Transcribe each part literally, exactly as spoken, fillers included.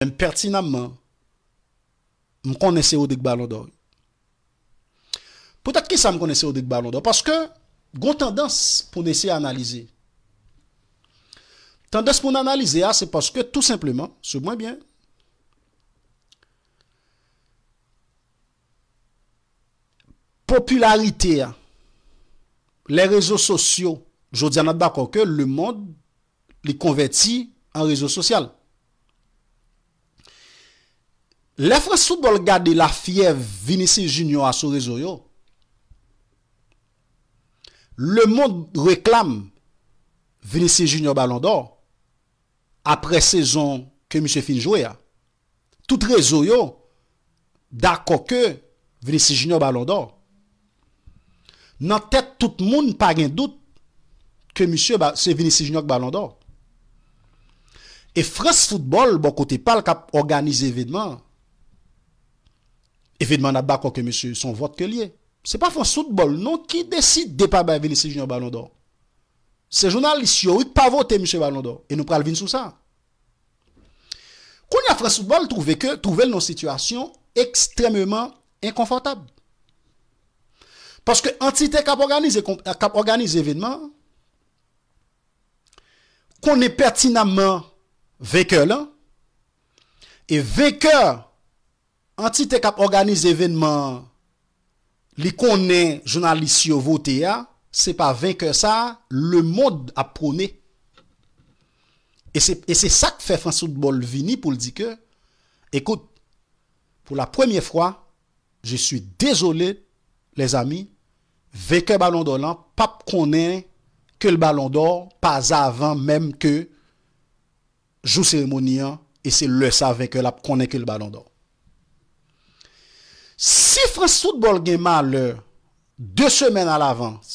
Men pètinamman, m konnen se Rodri k Balon dò. Poutèt ki sa m konnen se Rodri k Balon dò? Paske gon tandans pou n eseye analize. Tandans pou n analize a, se paske tou senpleman, swiv mwen byen, popilarite a, lè rezo sosyo, jodi a n ap dakò ke lemonn li konvèti an rezo sosyal. Lè Frans Foutbòl gade lafyèv Vinicius Junior a sou rezo yo, lemonn reklame Vinicius Junior Balon dò aprè sezon ke misye fin jwe a. Tout rezo yo dakò ke Vinicius Junior Balon dò. Nan tèt tout moun, pa gen dout ke misye ba, se Vinicius Junior k Balon dò. E Frans Foutbòl, bò kote pa l, k ap òganize evènman an. Evènman an ap dakò ke misye se yon vòt ke l ye. Se pa Frans Foutbòl non ki deside pa bay Vinicius Junior Balon dò. Se jounalis yo wi k pa vote misye Balon dò. E nou pral vin sou sa. Kounye a Frans Foutbòl twouve ke, twouve l nan yon sitiyasyon ekstrèmeman enkonfòtab. Paske antite k ap òganize, k ap òganize evènman an konnen pètinamman venkè lan, e venkè antite k ap òganize evènman an, li konnen jounalis yo vote a, se pa venkè sa a lemonn ap pwone. E se, e se sa k fè Frans Foutbòl vini pou l di ke, écoute, pour la première fois, je suis désolé, les amis, venkè Balon dò lan p ap konnen ke l Balon dò pa avan menm ke jou seremoni an, e se lè sa venkè la ap konnen ke l Balon dò. Si Frans Foutbòl gen malè de semèn alavans,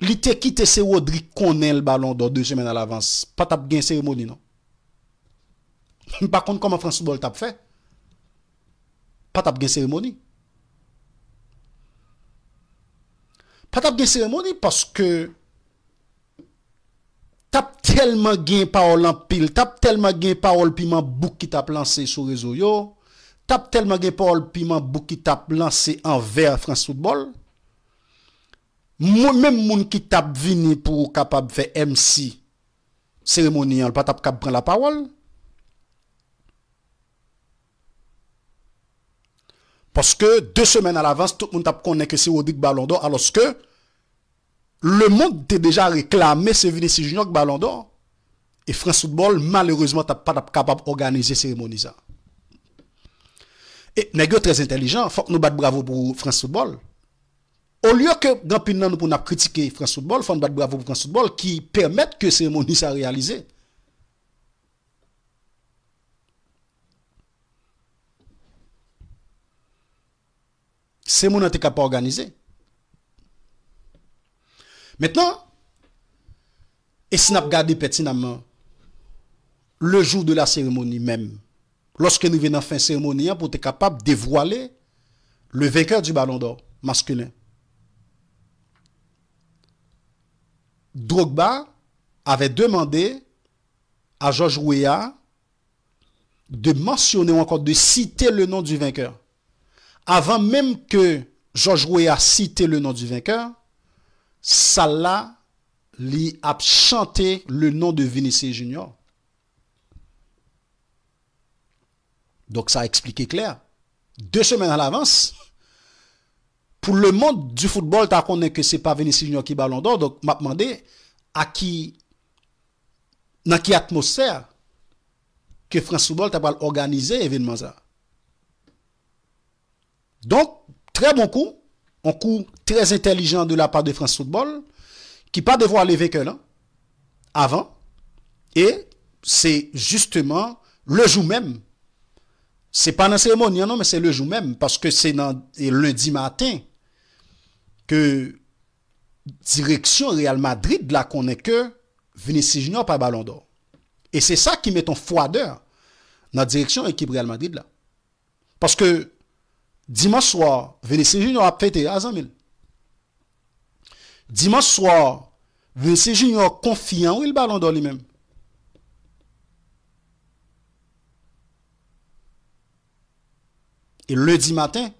li te kite se Rodri k konnen l Balon dò de semèn alavans, pa t ap gen seremoni non. M pa konn kòman Frans Foutbòl t ap fè. Pa t ap gen seremoni. Pa t ap gen seremoni paske t ap tèlman gen pawòl anpil, t ap tèlman gen pawòl piman bouk ki t ap lanse sou rezo yo, t ap tèlman gen pawòl piman bouk ki t ap lanse anvè Frans Foutbòl. Mwen, menm moun ki t ap vini pou kapab fè M C seremoni an, l pa t ap kab pran lapawòl. Paske de semèn alavans, tout moun t ap konnen ke se Rodri k Balon dò, alòske lemonn te deja reklame se Vinicius Junior k Balon dò. E Frans Foutbòl, malerezman, t ap, pa t ap kapab òganize seremoni sa. E nèg yo trè entèlijan, fòk nou bat bravo pou Frans Foutbòl. Olye ke gen anpil nan nou pou n ap kritike Frans Foutbòl, fò n bat bravo pou Frans Foutbòl ki pèmèt ke seremoni sa reyalize. Se moun nan te ka pa òganize. Mentnan, e si n ap gade pètinamman, le jour de la cérémonie menm, lòske n rive nan fen seremoni an pou te kapab devwale le vainqueur du Ballon d'Or masculin, Drogba avait demandé à Georges Weah de mentionner ou encore de citer le nom du vainqueur. Avan menm ke Georges Weah site le nom du vainqueur, sal la, li ap chante le nom de Vinicius Junior. Donk sa eksplike klè. De semèn alavans, pou le monde du football ta konnen ke se pa Vinicius Junior ki Ballon d'Or, donk m ap mande a ki, nan ki atmosfè ke France Football ta pral òganize evènman sa. Donk, trè bon kou, yon kou trè entèlijan de la part de France Football, ki pa devwale venkè lan avan, e se jisteman le jou menm. Se pa nan seremoni an non, men se le jou menm, paske se nan, e lendi maten ke direksyon Real Madrid la konnen ke Vinicius Junior pa Ballon d'Or. E se sa ki met yon fwadè nan direksyon ekip Real Madrid la. Paske dimanch swa, Vinicius Junior ap fete a zanmi l. Dimanch swa, Vinicius Junior konfyan wi l Ballon d'Or li menm. E lendi maten,